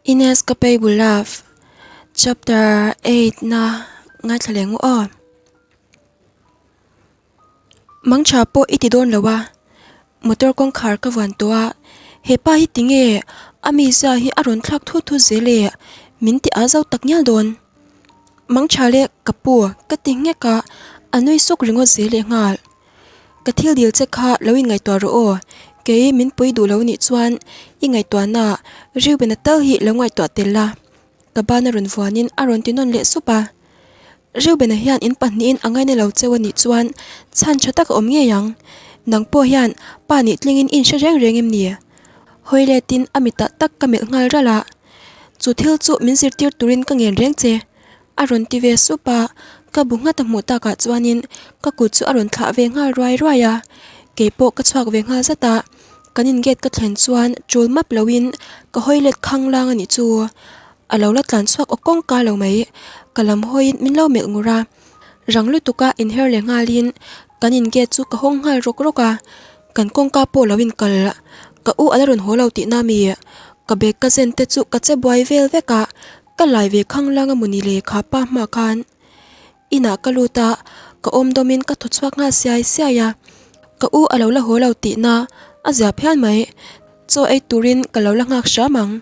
Inescapable Love Chapter 8 na ngaithla leh ngu aw. Mangtha pawh i ti dawn lo a, motor kawngkhar ka vuan tawh a, hepa hi tinge a mizia hi a rawn thlak thut thut zel e, min ti a zo tak ngial dawn. Mangtha leh ka pu ka ti nghek a, a nui suk ringawt zel leh nghal. Ka thil dil che kha lo inngaihtuah rawh aw, kei min pui duh lo nih chuan i ngaihtuahna Reuben-a tal hi lo ngaihtuah tel la, ka bana rawn vuanin a rawn ti nawn leh sup a. Reuben-a hian in pahnihin a ngaina lo cheu a nih chuan chhan tha tak a awm ngei ang, nang pawh hian pa nih tlingin i inhre reng reng em ni? Hawi letin a mitah tak ka melh nghal ralh a, chu thil chu min zirtir turin ka ngen reng che. A rawn ti ve sup a, ka bu nghat a hmuh takah chuanin ka kut chu a rawn thlah ve nghal ruai ruai a, keipawh ka chhuak ve nghal zat a, kan in gate ka thlen chuan tul map loin ka hawi let khang lang a nih chu, a lo la tlan chhuak aw kawngka lo mai, ka lam hawiin min lo melh ngur a, rang lutuka inher leh nghalin kan in gate chu ka hawng nghal rawk rawk a, kan kawngka pawh lo in kal, ka u a la rawn haw lo tihna mi, ka bag ka zen te chu ka che buai vel vek a. Ka lai ve khanglang a mawni le kha pa hma khan inah ka lut a, ka awm dawmin ka thaw chhuak nghal siai siai a, ka u a lo la haw lo tihna a zia phian mai, chaw ei turin ka lo la nghak hram ang,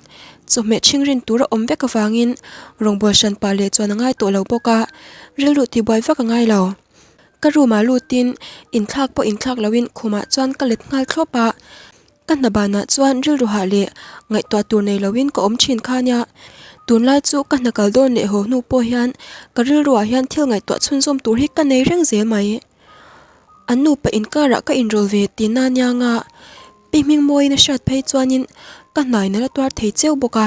chawhmeh ṭhing rin tur a awm vek avangin rawngbâwl hran pah leh chuan a ngai tawh lo bawk a, rilru tibuai vak a ngai lo. Ka room ah lutin inthlak pawh inthlak loin khumah chuan ka let nghal thlawp a. Ka hna banah chuan rilru hah leh ngaihtuah tur nei loin ka awm thin kha nia. Tunlai chu ka hna kal dawn leh haw hnu pawh hian ka rilruah hian thil ngaihtuah chhunzawm tur hi ka nei reng zel mai. An nupa inkarah ka inrawl ve ti na nia nga pi hming mawiin a hriat phei chuanin ka hnai nala tuar thei cheu bawk a.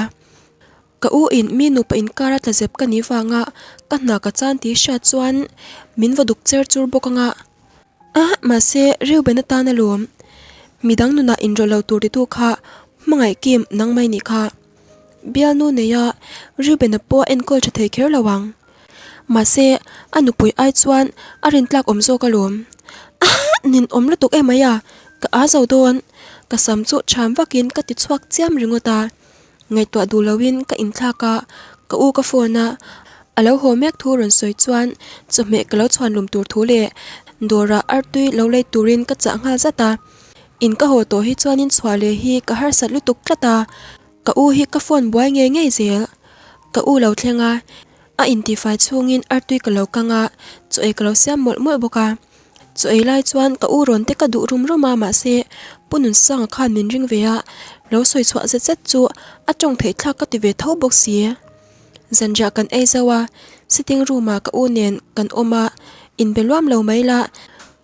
Ka u in mi nupa inkara tla zep ka nih vanga ka hna ka chan tih hriat chuan min va duk cher chur bawk anga. A, mahse Reuben atan alawm. Midang nunah inrawlh lo tur titu kha hmangaih kim nang mai nih kha. Bialnu neia Reuben-a pawh a enkawl tha thei kher lo ang. Mahse a nupui ai chuan a rintlak awm zawk alawm. A, nin awm lutuk emai a, ka a zo dawn. Ka sam chu cham vakin ka ti chhuak chiam ringawt a. Ngaihtuah duh loin ka inthlak a, ka u ka phone a, a lo haw mek thu rawn sawi chuan chawhmeh ka lo chhuan lum tur thu leh dawrah artui lo lei turin ka chah nghal zat a. In ka haw tawh hi chuanin chhuah leh hi ka harsat lutuk tlat a, ka u hi ka phone buai ngei ngei zel. Ka u lo thleng a, a intifai chhungin artui ka lo kang a, chaw ei ka lo siam mawlh mawlh bawk a. Chaw ei lai chuan ka u rawn te ka duh rum rum a mahse Pu Nunsanga khan min ring ve a, lo sawi chhuah zet zet chu a tawng theih thlak ka ti ve tho bawk si. Zanriah kan ei zo a, sitting room ah ka u nen kan awm a, inbe luam lo mai la,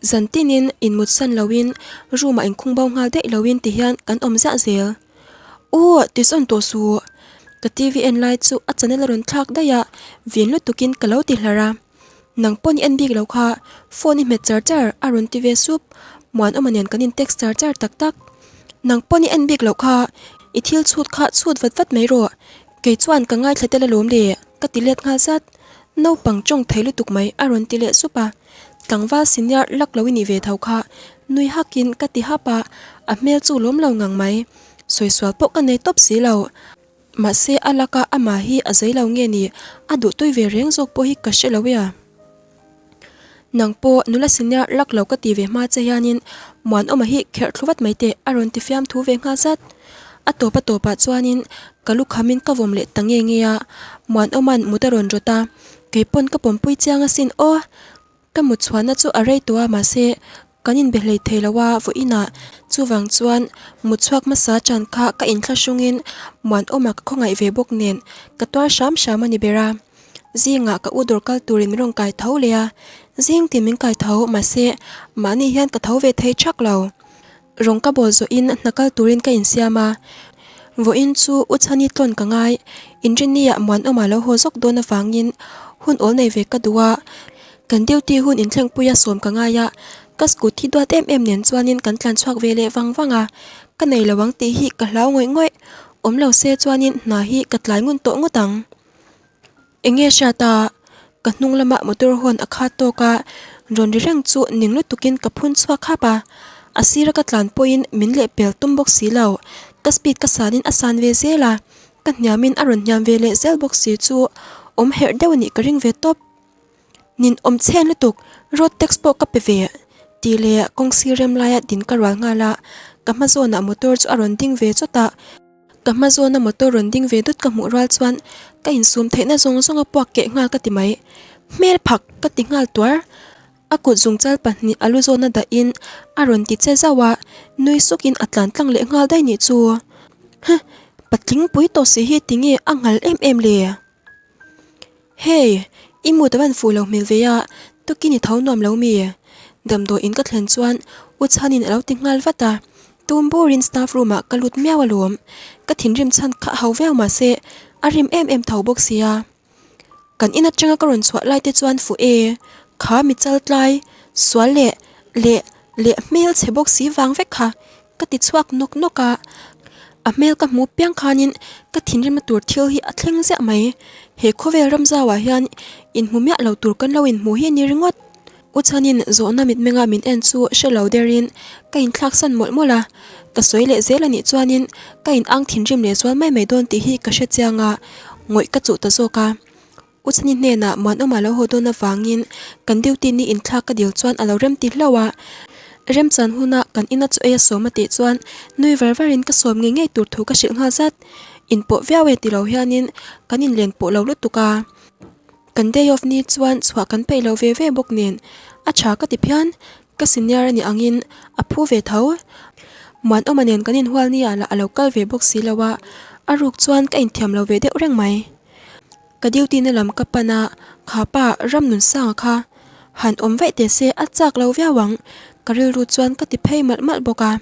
zan tinin inmutsan loin room ah inkhung bo nghal daih loin ti hian kan awm ziah zel. U, ti zawn tawh suh. Ka TV en lai chu a channel a rawn thlak daih a, vin lutukin ka lo ti hlar a. Nang pawh ni en bik lo kha, phone i hmet char char a rawn ti ve sup, Muanawma nen kan in text char char tak tak. Nang pawh ni en bik lo kha, i thil chhut kha chhut vat vat mai rawh, kei chuan ka ngaithla tel alawm le, ka ti let nghal zat. Naupang tawng thei lutuk mai a rawn ti leh sup a, tlangval senior lak lo i nih ve tho kha, nui hakin ka ti hap a, a hmel chu lawm lo ngang mai. Sawi sual pawh ka nei tawp si lo. Mahse a laka amah hi a zei lo nge ni, a duh tui ve reng zawk pawh hi ka hre lo e. Nang pawh nula senior lak lo ka ti ve hma che hianin Muanawma hi kherh thlu vat mai teh a rawn ti fiam thu ve nghal zat. A tawp a tawpah chuanin ka lu khamin ka vawm leh ta nge nge a, Muanawma'n mut a rawn rawt a, keipawn ka pawmpui chiang asin aw. Ka mut chhuahna chu a rei tawh a mahse kan inbe hlei thei lo a vawiinah chuvang chuan mut chhuak hmasa chan kha ka inthlahrungin Muanawma ka khawngaih ve bawk nen ka tuar hram hram a ni ber a. Zingah ka u dawr kal turin min rawn kai tho leh a, zing tin min kai tho mahse mahni hian ka tho ve thei thak lo. Rawng ka bawl zawhin hna kal turin ka insiam a, vawiin chu u Chhani tlawn ka ngai, Inrinni-ah Muanawma lo haw zawk dawn avangin hun awl nei ve ka duh a, kan duty hun inthlengpuia sawm ka ngai a, ka scooty duat em em nen chuanin kan tlan chhuak ve leh vang vang a, ka nei lo ang tih hi ka hlau ngawih ngawih, awm lo se chuanin hna hi ka tlai ngun tawh ngawt ang. Enge hriat a, ka hnung lama motor hawn a khat tawk a, rawn ri reng chu ning lutukin ka phun chhuak khap a, a sira ka tlan pawhin min leh pel tum bawk si lo, ka speed ka sanin a san ve zel a, Ka hniamin a rawn hniam ve leh zel bawk si chu awm herh deuh a nih ka ring ve tawp. Nin awm chhen lutuk, road tax pawh ka pe ve tih leh kawng sir rem laia din ka rual nghal a, ka hma zawnah motor chu a rawn ding ve chawt a. Ka hma zawna motor rawn ding ve dut ka hmuh rual chuan ka insum theihna zawng zawng a puak keh nghal ka ti mai. Hmel phak ka ti nghal tuar. A kut zungchal pahnih a lu zawna dahin a rawn ti che zauh a, nui sukin a tlan tlang leh nghal daih nih chu. Huh! Patling pui tawh si hi tinge a nghal em em le? Hey! I mood a van fuh lo hmel ve a, tukin i tho nuam lo mi? Damdawi in ka thlen chuan U Chhanin a lo ti nghal vat a, tum burin staff room ah ka lut miau alawm. Ka thinrim chhan kha a ho viau mahse a rim em em tho bawk sia. Kan in atanga ka rawn chhuah lai te chuan fuh e, kha mi chal tlai, sual leh leh leh hmel chhe bawk si vang vek kha ka ti chhuak nawk nawk a. A hmel ka hmu piang khanin ka thinrimna tur thil hi a thleng ziah mai. He khawvel ram zauah hian inhmu miah lo tur kan lo inhmu hi a ni ringawt. U Chhanin zawhna mitmenga min en chu hre lo derin ka inthlaksan mawlh mawlh a, ka sawi leh zel a nih chuanin ka in ang thinrim leh zual mai mai dawn tih hi ka hre chiang a, ngawih ka chuh ta zawk a. U Chhani hnenah Muanawma lo haw dawn avangin kan duty ni inthlak ka dil chuan a lo rem ti hlauh a, remchan huna kan ina chu ei a sawm a tih chuan nui var varin ka sawm ngei ngei tur thu ka hrilh nghal zat. Inpawh viau e ti lo hianin kan inlen pawh lo lutuk a. Kan day off ni chuan chhuah kan peih lo ve ve bawk nen a tha ka ti phian, ka senior a nih angin a phu ve tho. Muanawma nen kan inhual ni ah lah a lo kal ve bawk si lo a, a ruk chuan ka inthiam lo ve deuh reng mai. Ka duty na lam ka pan a, kha pa Ramnunsanga kha han awm vaih teh se a chak lo viau ang, ka rilru chuan ka ti phei malh malh bawk a.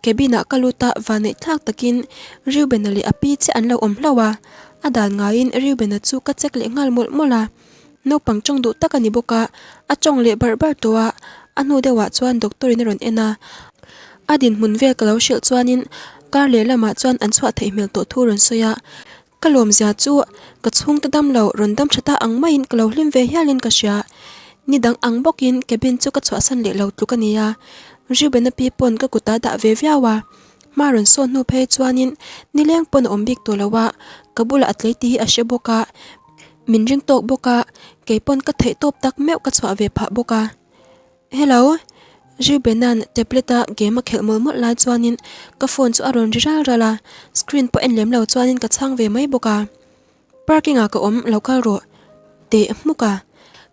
Cabin ah ka lut a, vanneih thlak takin Reuben-a leh a pi che an lo awm hlauh a, a dan ngaiin Reuben-a chu ka check leh nghal mawlh mawlh a. Naupang tawng duh tak a ni bawk a, a tawng leh barh barh tawh a, a hnu deuhah chuan doctor in a rawn en a. A dinhmun vel ka lo hrilh chuanin kar leh lamah chuan an chhuah theih hmel tawh thu rawn sawi a, Ka lawmzia chu ka chhungte dam lo rawn dam tha ta ang maiin ka lo hlim ve hialin ka hria. Ni dang ang bawkin cabin chu ka chhuahsan leh lo tluk a ni a. Reuben-a pi pawn ka kutah dah ve viau a. Hma rawn sawn hnu phei chuanin nileng pawn a awm bik tawh lo a, ka bulah a tlei tih hi a hre bawk a. Min ring tawk bawk a, kei pawn ka theih tawp tak meuh ka chhuah ve phah bawk a. Hello! Reuben-a'n tablet-a game a khelh mawlh mawlh lai chuanin ka phone chu a rawn ri ral ral a, screen pawh en lem lo chuanin ka chhang ve mai bawk a. Parking-ah ka awm lo kal rawh teh hmuk a.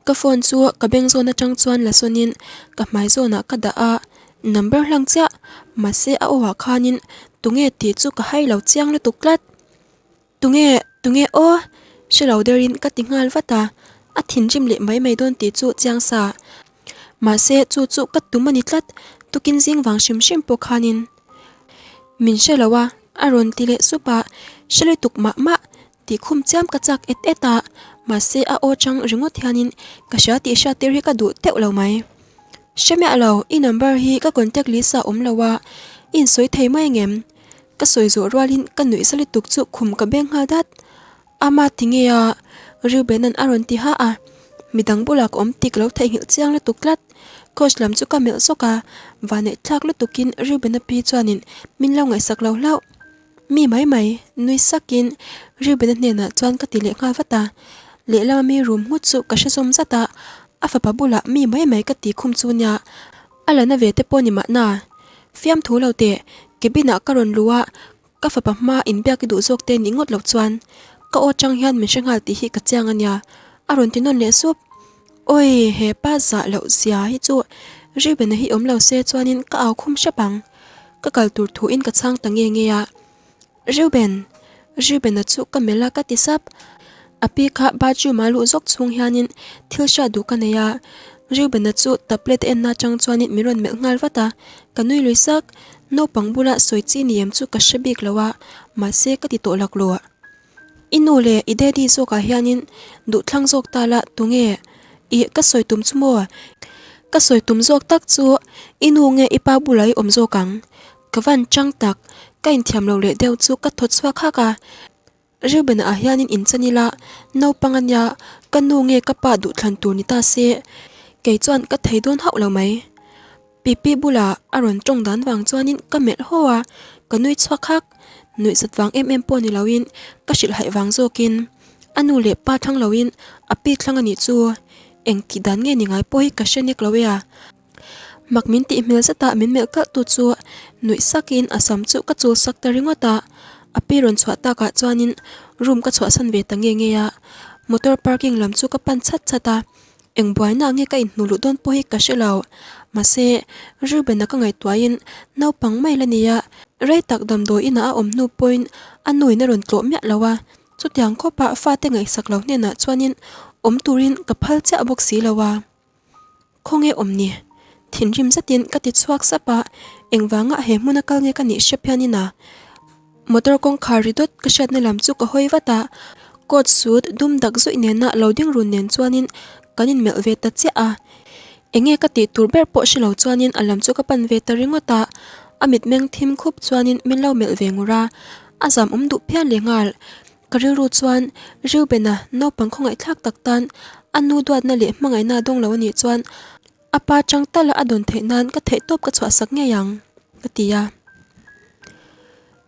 Ka phone chu ka beng zawn atang chuan la sawnin ka hmai zawnah ka dah a, number hlang chiah mahse a aw ah khanin tunge tih chu ka hai lo chiang lutuk tlat. Tunge, tunge aw? Hre lo derin ka ti nghal vat a, a thinrim leh mai mai dawn tih chu chiang sa. Mahse chu chu ka tum a ni tlat, tukin zing vang hrim hrim pawh khanin min hre lo a, a rawn ti leh sup a, hre lutuk mah mah tih khum chiam ka chak et et a, mahse a aw chang ringawt hianin ka hria tih hriat tir hi ka duh teuh lo mai. Hre miah lo, i number hi ka contact list ah awm lo a, i insawi thei mai angem? Ka sawi zawh rualin ka nuih za lutuk chu khum ka beng nghal dat. Ama ti nge a? Reuben-a'n a rawn ti ha a. Midang bulah ka awm tik lo theihnghilh chiang lutuk tlat. Coach lam chu ka melh zawk a, vanneih thlak lutukin Reuben-a pi chuanin min lo ngaihsak lo hlauh. Mi mai mai, nui sakin Reuben-a hnenah chuan ka ti leh nghal vat a. Lehlam ami rum nghut chu ka hre zawm zat a, a fapa bulah mi mai mai ka ti khum chu nia. A la na ve te pawh ni mahna. Fiamthu lo teh, cabin ah ka rawn luh a, ka fapa hma inbiak i duh zawk te nih ngawt loh chuan ka aw chang hian min hre nghal tih hi ka chiang a nia, a rawn ti nawn leh sup. Awi, he pa zah loh zia hi chu Reuben-a hi awm lo se chuanin ka au khum hrep ang. Ka kal tur thuin ka chhang ta nge nge a. Reuben! Reuben-a chu ka melh a ka ti sap. A pi kha bathroom ah luh zawk chhung hianin thil hriat duh ka nei a. Reuben-a chu tablet a enna atang chuanin min rawn melh nghal vat a, ka nui lui sak. Naupang bula sawi chi ni em chu ka hre bik lo a, mahse ka ti tawh laklawh. I nu leh i daddy zawkah hianin duhthlang zawk ta la tunge? Ih ka sawi tum chu maw? Ka sawi tum zawk tak chu i nu nge i pa bulah i awm zawk ang? Ka van chang tak, ka inthiam lo leh deuh chu ka thawt chhuak hak a. Reuben ah hianin inchan ila, naupang a nia, ka nu nge ka pa duhthlan tur ni ta se, kei chuan ka thei dawn hauh lo mai. Pipi bulah a rawn tawng dan vang chuanin ka melh haw a, ka nui chhuak hak. Nuihzat vang em em pawh ni loin ka hrilh haih vang zawkin a nu leh pa thlang loin a pi thlang a nih chu. Eng tih dan nge ni ngai pawh hi ka hre nek lo e a. Mak min tih hmel zeta min melh kalh tu chu nuih sakin a sam chu ka chul sak ta ringawt a. A pi rawn chhuah takah chuanin room ka chhuahsan ve ta nge nge a. Motor parking lam chu ka pan chhat chhat a. Eng buaina nge ka inhmuh luh dawn pawh hi ka hre lo. Mahse, Reuben-a ka ngaihtuahin naupang mai la nia, rei tak damdawi inah a awm hnu pawhin a nuin a rawn tlawh miah lo a. Chutiang khawpah fate ngaihsak lo hnenah chuanin awm turin ka phal chiah bawk si lo a. Khawnge awm ni? Thinrim zetin ka ti chhuak sap a, engvanga he hmuna kal nge ka nih hrep hianin a motor kawngkhar ri dawt ka hriatna lam chu ka hawi vat a, coat suit dum dak zuih nena lo ding run nen chuanin kan inmelh ve ta chiah a. Enge ka tih tur ber pawh hre lo chuanin a lam chu ka pan ve ta ringawt a, a mitmeng thim khup chuanin min lo melh ve ngur a, a zam awm duh phian leh nghal. Ka rilru chuan Reuben-a naupang khawngaihthlak tak tan a nu duatna leh hmangaihna a dawng lo a nih chuan a pa chang tala a dawn theih nan ka theihtawp ka chhuahsak ngei ang, ka ti a.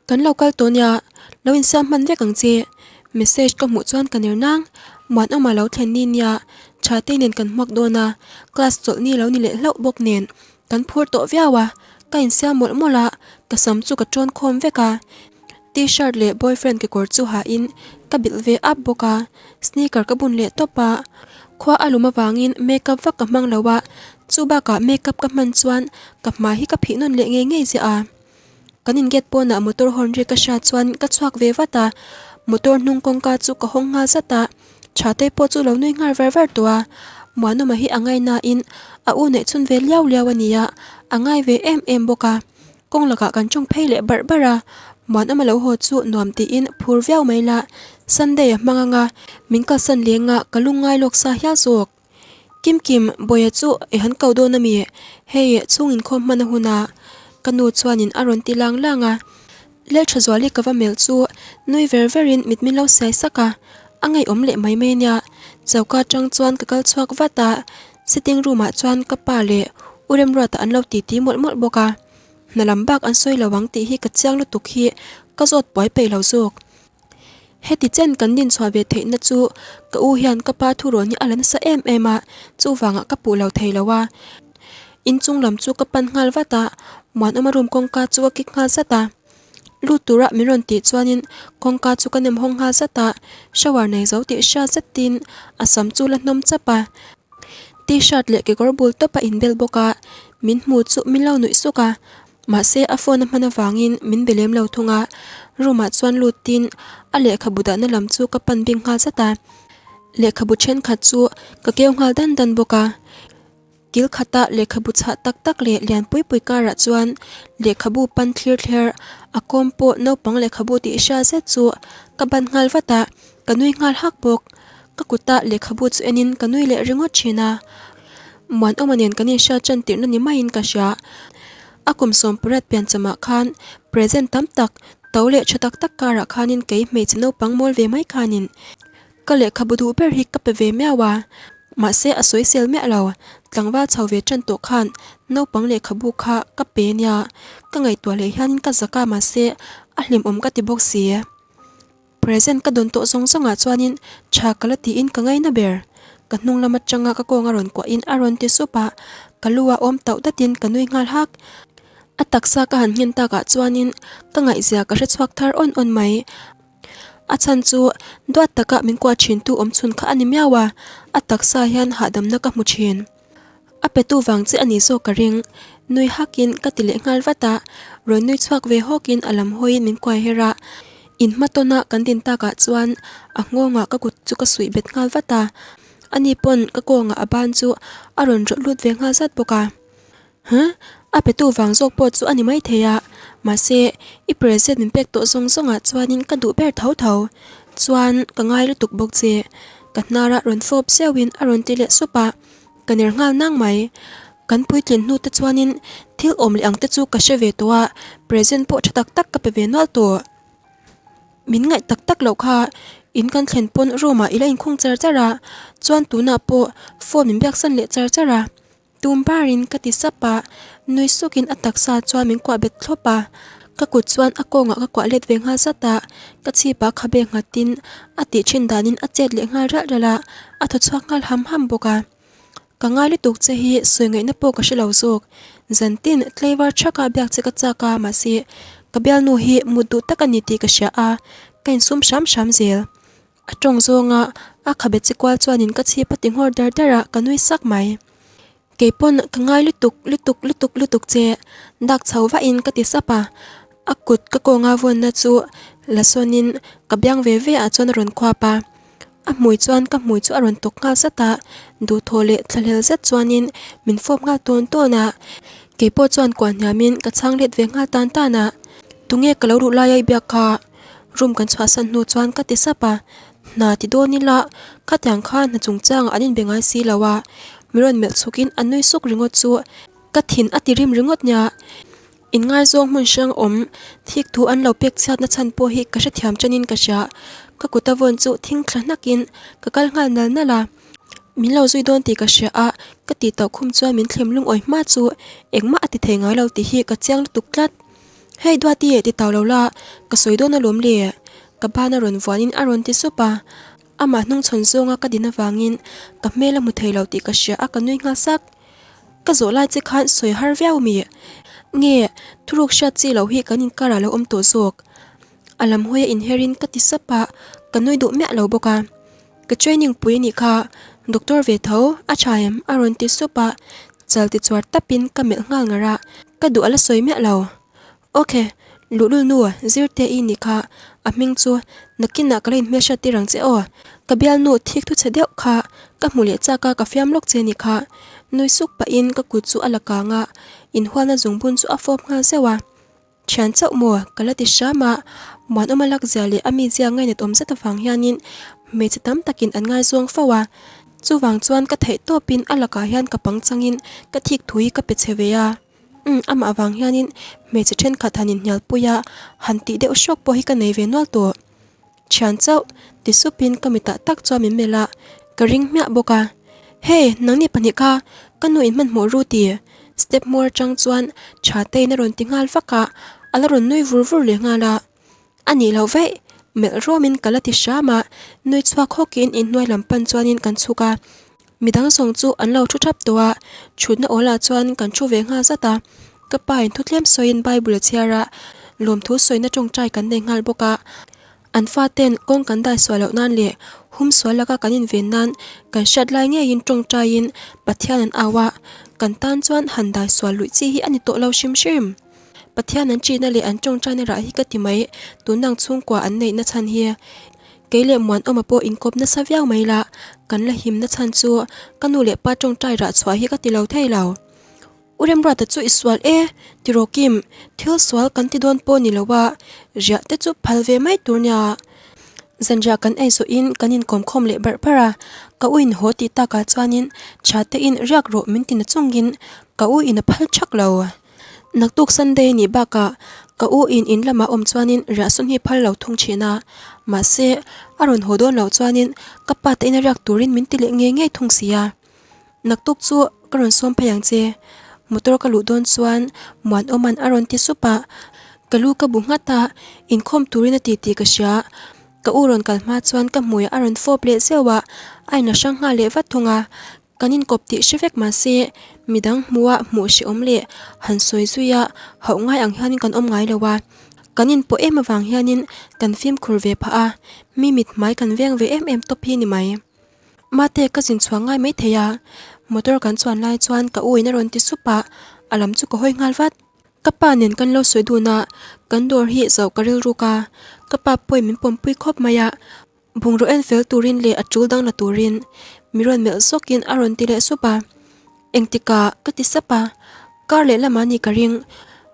Kan lo kal tawh nia, lo insiam hman vek ang che. Message ka hmuh chuan ka ner nang, Muanawma lo thlen ni nia, Thatei nen kan hmuak dawn a, class chawlh ni lo ni leh hlauh bawk nen kan phur tawh viau a, ka insiam mawlh mawlh a, ka sam chu ka tawn khawm vek a. T-shirt leh boyfriend kekawr chu ha in ka bilh ve ap bawk a, sneaker ka bun leh tawp a, khua a lum avangin makeup vak ka hmang lo a, chu bakah makeup ka hman chuan ka hmai hi ka phih nawn leh ngei ngei ziah a. Kan in gate pawnah motor horn ri ka hriat chuan ka chhuak ve vat a, motor hnung kawngka chu ka hawng nghal zat a, Thatei pawh chu lo nui nghal var var tawh a, Muanawma hi a ngaihnain a u neih chhun ve liau liau a ni a, a ngai ve em em bawk a. Kawng lakah kan tawng phei leh barh barh a, Muanawma lo haw chu nuam tiin phur viau mai la, Sunday a hmang anga min kalsan leng a ka lungngai lawk sa hial zawk. Kim Kim, Bawia chu i han ko dawn ami? Hei, chhung inkhawm hman a hun a, ka nu chuanin a rawn ti lang lang a. Lelthazuali ka va melh chu nui ver verin mit min lo siai sak a, a ngaihawm leh mai mai ania. Choka atang chuan ka kal chhuak vat a, sitting room ah chuan ka pa leh U Remruata an lo titi mawlh mawlh bawk a. Hna lam bak an sawi lo ang tih hi ka chiang lutuk hi ka zawt buai peih lo zawk. Heti chen kan din chhuah ve theihna chu ka u hian ka pa thurawn hi a la nasa em em a, chuvangah ka puh lo thei lo a. Inchung lam chu ka pan nghal vat a, Muanawma room kawngka chu a kik nghal zat a. Lut tura min rawn tih chuanin kawngka chu ka nem hawng nghal zat a, shower nei zo tih hriat zetin a sam chu la hnawm chap a. T-shirt leh kekawr bul tawp a inbel bawk a, min hmu chu min lo nuih suk a. Mahse a phone a hman avangin min be lem lo thung a, room ah chuan lutin a lehkhabu dahna lam chu ka pan bik nghal zat a, lehkhabu thenkhat chu ka keu nghal dan dan bawk a, kil khata lehkhabu chhah tak tak leh lian pui pui karah chuan lehkhabu pan thlir thler a kawm pawh naupang lehkhabu tih hria zet chu ka ban nghal vat a, ka nui nghal hak bawk, ka kuta lehkhabu chu enin ka nui leh ringawt thin a. Muanawma nen kan inhriat tan tirhna ni maiin ka hria. A kum sawmparat pianchamah khan present tam tak, to leh tha tak tak karah khanin kei hmeichhe naupang mawl ve mai khanin ka lehkhabu duh ber hi ka pe ve miau a. Mahse a sawisel miah lo, tlangval chho ve tan tawh khan naupang lehkhabu kha ka pe nia. Ka ngaihtuah leh hianin ka zak a mahse a hlimawm ka ti bawk si. Present ka dawn tawh zawng zawngah chuanin tha ka la tiin ka ngaina ber. Ka hnung lam atanga ka kawng a rawn kuahin a rawn ti sup a, ka lu a awm tauh datin ka nui nghal hak. A taksa ka han nghen takah chuanin ka ngaihzia ka hre chhuak thar awn awn mai. A chhan chu duat taka min kuah thintu awm chhun kha a ni miau a, a taksa hian hahdamna ka hmu thin. A petu vang che a nih zawk ka ring. Nui hakin ka ti leh nghal vat a, rawn nui chhuak ve hawkin a lam hawiin min kuai her a. In hma tawna kan din takah chuan a nghawngah ka kut chu ka suih bet nghal vat a, ani pawn ka kawngah a ban chu a rawn rawlh lut ve nghal zat bawk a. Huh? A petu vang zawk pawh chu a ni maithei a, mahse i present min pek tawh zawng zawngah chuanin ka duh ber tho tho. Chuan ka ngai lutuk bawk che. Ka hnara rawn fawp zeuhin a rawn ti leh sup a. Ka ner nghal nang mai. Kan puitlin hnu te chuanin thil awm leh ang te chu ka hre ve tawh a, present pawh tha tak tak ka pe ve nual tawh. Min ngaih tak tak loh kha in kan thlen pawn room ah i la inkhung char char a, chuan tunah pawh phone min biaksan leh char char a. Tum barin ka ti sap a, nui sukin a taksa chuan min kuah bet thlawp a. Ka kut chuan a kawngah ka kuah let ve nghal zat a, ka chhip ah khabe nghat in a tih thin dan in a chet leh nghal ralh ralh a, a thaw chhuak nghal ham ham bawk a. Ka ngai lutuk che hi sawi ngaihna pawh ka hre lo zawk. Zantin tlaivar thaka biak che ka chak a, mahse ka bialnu hi mut duh tak a ni tih ka hria a, ka insum hram hram zel. A tawng zawnga a khabe che kual chuanin ka chhip a ti nghawr dar dar a, ka nui sak mai. Keipawn ka ngai lutuk lutuk lutuk lutuk che dak chho vahin ka ti sap a, a kut ka kawnga vawnna chu la sawnin ka biang ve ve ah chuan a rawn khuap a, a hmui chuan ka hmui chu a rawn tawk nghal zat a, duhthawh leh thlahlel zet chuanin min fawp nghal tawn tawn a, keipawh chuan kuah hniamin ka chhang let ve nghal tan tan a, tunge ka lo duh laia i biak kha? Room kan chhuahsan hnu chuan ka ti sap a, hna ti dawn ila khatiang khan hna chungchangah an inbe ngai si lo a, mi rawn melh chhukin a nui suk ringawt chu ka thin a ti rim ringawt nia. Inngaizawng hmun hrang awm thik thu an lo pek chhiatna chhan pawh hi ka hrethiam tanin ka hria, ka kut a vawn chu thing thla hnakin ka kal nghal nal nal a, min lo zui dawn tih ka hria a, ka tih tauh khum chuan min thlem lungawi hma chu engmah a ti thei ngai lo tih hi ka chiang lutuk tlat. Hei Duati ti tau lo la, ka sawi dawn alawm le? Ka ban a rawn vuanin a rawn ti sup a, amah hnungchhawn zawnga ka din avangin ka hmel a hmu thei lo tih ka hria a ka nui nghal sak. Ka zawh lai che khan sawi har viau mi? Nge thuruk hriat chi loh hi kan inkarah lo awm tawh zawk? A lam hawi a inherin ka ti sap a, ka nui duh miah lo bawk a. Ka training pui anih kha, doctor ve tho, a tha em? A rawn ti sup a, chal ti chuar tapin ka melh nghal ngar a, ka duh a la sawi miah lo. Ok, luhlul nu, zirte i nih kha, a hming chu nakinah ka la inhmelhriat tir ang che aw, ka bialnu thik thu chhe deuh kha ka hmu leh chak a ka fiam lawk che anih kha, nui suk pahin ka kut chu a la kang a, inhualna zungbun chu a fawp nghal zeuh a. Thian chauh maw? Ka la ti hram a, Muanawma lakzia leh a mizia ngainat awm zet avang hianin hmeichhe tam takin an ngaizawng fo a, chuvang chuan ka theih tawpin a lakah hian ka pangchangin ka thik thu hi ka pe chhe ve a, umm amah avang hianin hmeichhe thenkhat han inhnialpui a, han tih deuh hrawk pawh hi ka nei ve nual tawh. Thian chauh, ti supin ka mitah tak chuan min melh a, ka ring hmiah bawk a. Hey, nangni pahnih kha, ka nu in hmanhmawh ru ti? Step hmawr atang chuan tha tein a rawn ti nghal vak a, a la rawn nui vur vur leh nghal a. A nih loh vaih, melh ruamin ka la ti hram a, nui chhuak hawkin inhnuai lam pan chuanin kan chhuk a. Midang zawng chu an lo thu thap tawh a, thutna awlah chuan kan thu ve nghal zat a. Ka pa in thutlem sawiin Bible a chhiar a, lawmthu sawina tawngtai kan nei nghal bawk a. An faten kawng kan dai sual loh nan leh hum sual laka kan inven nan kan hriat lai ngeiin tawngtaiin Pathian an au a, kan tan chuan han dai sual luih chi hi a ni tawh lo hrim hrim. Pathian an ṭihna leh an tawngtaina rah hi ka ti mai, tunang chhungkua an neihna chhan hi. Kei leh Muanawma pawh inkawp nasa viau mai la, kan la himna chhan chu ka nu leh pa tawngtai rah chhuah hi ka ti lo thei lo. U Remruata chu i sual e, ti rawh Kim, thil sual kan ti dawn pawh ni lo a, riah te chu phal ve mai tur nia. Zanriah kan ei zawhin kan inkawm khawm leh barh barh a, ka u in haw tih takah chuanin tha tein riak rawh min ti na chungin ka u in a phal thak lo. Naktuk Sunday nih bakah ka u in in lamah awm chuanin riahsawn hi phal lo thung thin a, mahse a rawn haw dawn loh chuanin ka pa te ina riak turin min ti leh ngei ngei thung si a. Naktuk chu ka rawn sawm phei ang che, motor ka luh dawn chuan Muanawma'n a rawn ti sup a, ka lu ka bu nghat a, inkhawm turin a ti tih ka hria. Ka u rawn kal hma chuan ka hmuiah a rawn fawp leh zeuh a, a inla hrang nghal leh vat thung a. Kan inkawp tih hre vek mahse midang hmuha hmuh hrehawm leh han sawi zuia hauh ngai ang hianin kan awm ngai lo a, kan inpawh em avang hianin kan fimkhur ve phah a, mi mit hmai kan veng ve em em tawp hi ni mai. Mate ka zin chhuah ngai mai thei a, motor kan chuan lai chuan ka u in a rawn ti sup a, a lam chu ka hawi nghal vat. Ka pa nen kan lo sawi dun a, kan dawr hi zauh ka rilruk a, ka pa pawhin min pawmpui khawp mai a, Bungraw en fel turin leh a tul dang la turin mi rawn melh zawkin a rawn ti leh sup a, Engtikah? ka ti sap a, Kar leh lamah ni ka ring,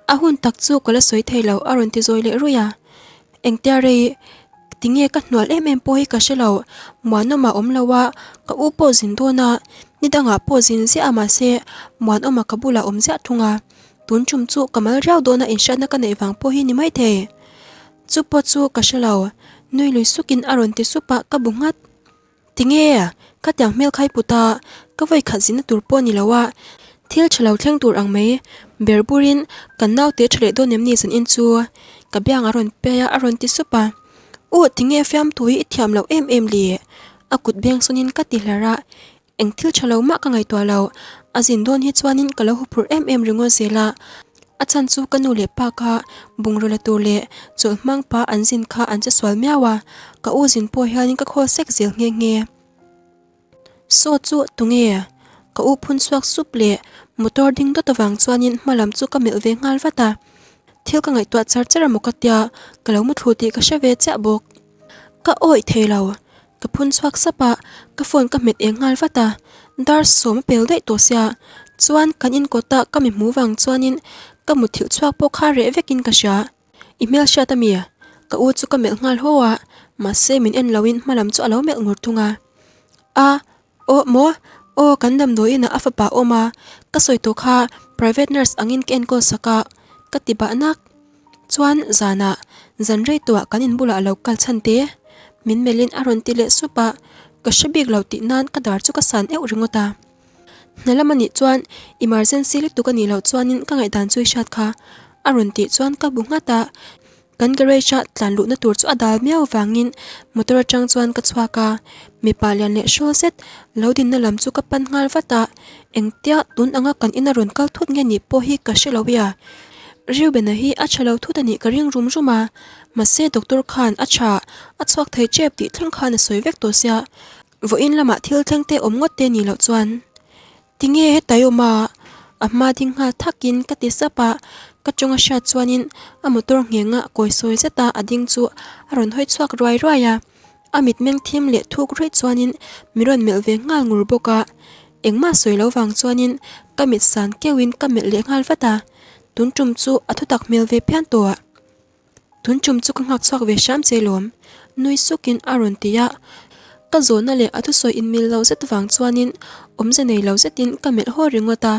a hun tak chu ka la sawi thei lo a rawn ti zawi leh ruih a, Engtia rei tinge ka hnual em em pawh hi ka hre lo, Muanawma awm lo a, ka u pawh zin dawn a, ni dangah pawh zin ziah a mahse Muanawma ka bulah awm ziah thung a, tun tum chu ka mal riau dawn a inhriatna ka neih vang pawh hi ni maithei. Chu pawh chu ka hre lo, nui lui sukin a rawn ti sup a, ka bu nghat. Tinge? Khatiang hmel khai put a, ka vawi khat zihna tur pawh ni lo a. Thil tha lo thleng tur ang mai, ber burin kan naute tha leh dawn em ni zan in chu? Ka biang a rawn piai a, a rawn ti sup a. Uh, tinge fiamtu hi i thiam loh em em le? A kut beng sawnin ka ti hlar a, eng thil tha lo mah ka ngaihtuah lo. A zin dawn hi chuanin ka lo huphurh em em ringawt zel a. A chhan chu ka nu leh pa kha bungraw la tur leh chawlh hmang pa an zin kha an che sual miau a, ka u zin pawh hianin ka khawl sek zel nghe nghe. Saw chu tunge? Ka u phun chhuak sup leh motor ding dawt avang chuanin hma lam chu ka melh ve nghal vat a. Thil ka ngaihtuah char char a maw ka tia, ka lo muthlu tih ka hre ve chiah bawk. Ka awih thei lo. Ka phun chhuak sap a, ka phone ka hmet eng nghal vat a. Dar sawm a pel daih tawh sia, chuan kan inkawt a ka mi hmu vang chuanin ka muthilh chhuak pawh kha reh vekin ka hria. I hmel hriat a mi? Ka u chu ka melh nghal haw a, mahse min en loin hma lam chu a lo melh ngur thung a. A, aw maw? Aw kan damdawi inah a fapa a awm a, ka sawi tawh kha private nurse angin ka enkawl sak a, ka ti bah nak. Chuan zanah zan rei tawhah kan in bulah a lo kal chhan te? Min melhin a rawn ti leh sup a, ka hre bik lo tih nan ka dar chu ka san euh ringawt a. Hna lam a nih chuan emergency lutuk a nih loh chuanin ka ngaihdan chu i hriat kha a rawn tih chuan ka bu nghat a, kan garage a tlan luhna tur chu a dal miau vangin motor atang chuan ka chhuak a, mipa lian leh hrawl zet lo dinna lam chu ka pan nghal vat a, engtia tun anga kan ina rawn kal thut nge nih pawh hi ka hre lo ia. Reuben-a hi a tha lo thut a nih ka ring rum rum a, mahse doctor khan a tha a chhuak thei tep tih thleng khan a sawi vek tawh sia. Vawiin lamah thil thleng te awm ngawt te ni loh chuan tinge hetai awm a? A hma ding nghal thakin ka ti sap a, ka tawng a hriat chuanin a motor nghenga kawi sawi zeta a ding chu a rawn hawi chhuak ruai ruai a, a mitmeng thim leh thuk ruih chuanin min rawn melh ve nghal ngur bawk a, engmah sawi lo vang chuanin ka mit san keuhin ka melh leh nghal vat a, tun tum chu a thutak hmel ve phian tawh. Tun tum chu ka nghak chhuak ve hram che lawm, nui sukin a rawn ti a. Ka zawhna leh a thusawi inmil lo zet vang chuanin awmze nei lo zetin ka melh haw ringawt a.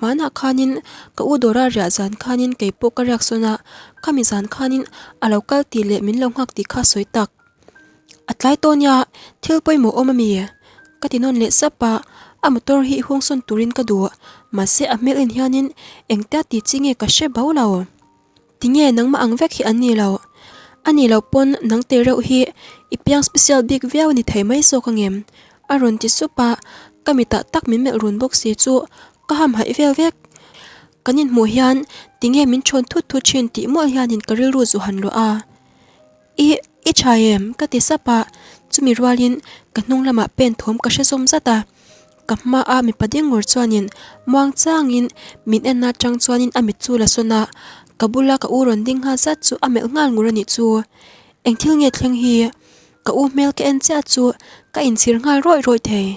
Hmanah khanin ka u Dora riah zan khanin kei pawh ka riak sawn a, khami zan khanin a lo kal tih leh min lo nghak tih kha sawi tak. A tlai tawh nia, thil pawimawh awm a mi? Ka ti nawn leh sap a, a motor hi hung sawn turin ka duh, mahse a hmel en hianin engtia tih chi nge ka hre bo lo. Tinge nangmah ang vek hi an ni lo. A nih loh pawn nang te reuh hi i piang special bik viau a ni thei mai zawk angem? A rawn ti sup a, ka mitah tak min melh run bawk si chu ka hamhaih vel vek. Kan inhmuh hian tinge min thawn thut thut thin tih mawlh hianin ka rilru zu han luah a. I, i tha em? Ka ti sap a, chumi rualin ka hnung lamah pen thawm ka hre zawm zat a. Ka hmaa mipa ding ngur chuanin muang changin min en atang chuanin a mit chu la sawn a, ka bula ka u rawn ding nghal zat chu a melh nghal ngur a nih chu. Eng thil nge thleng hi? Ka u hmel ka en chiah chu ka inchhir nghal rawih rawih thei.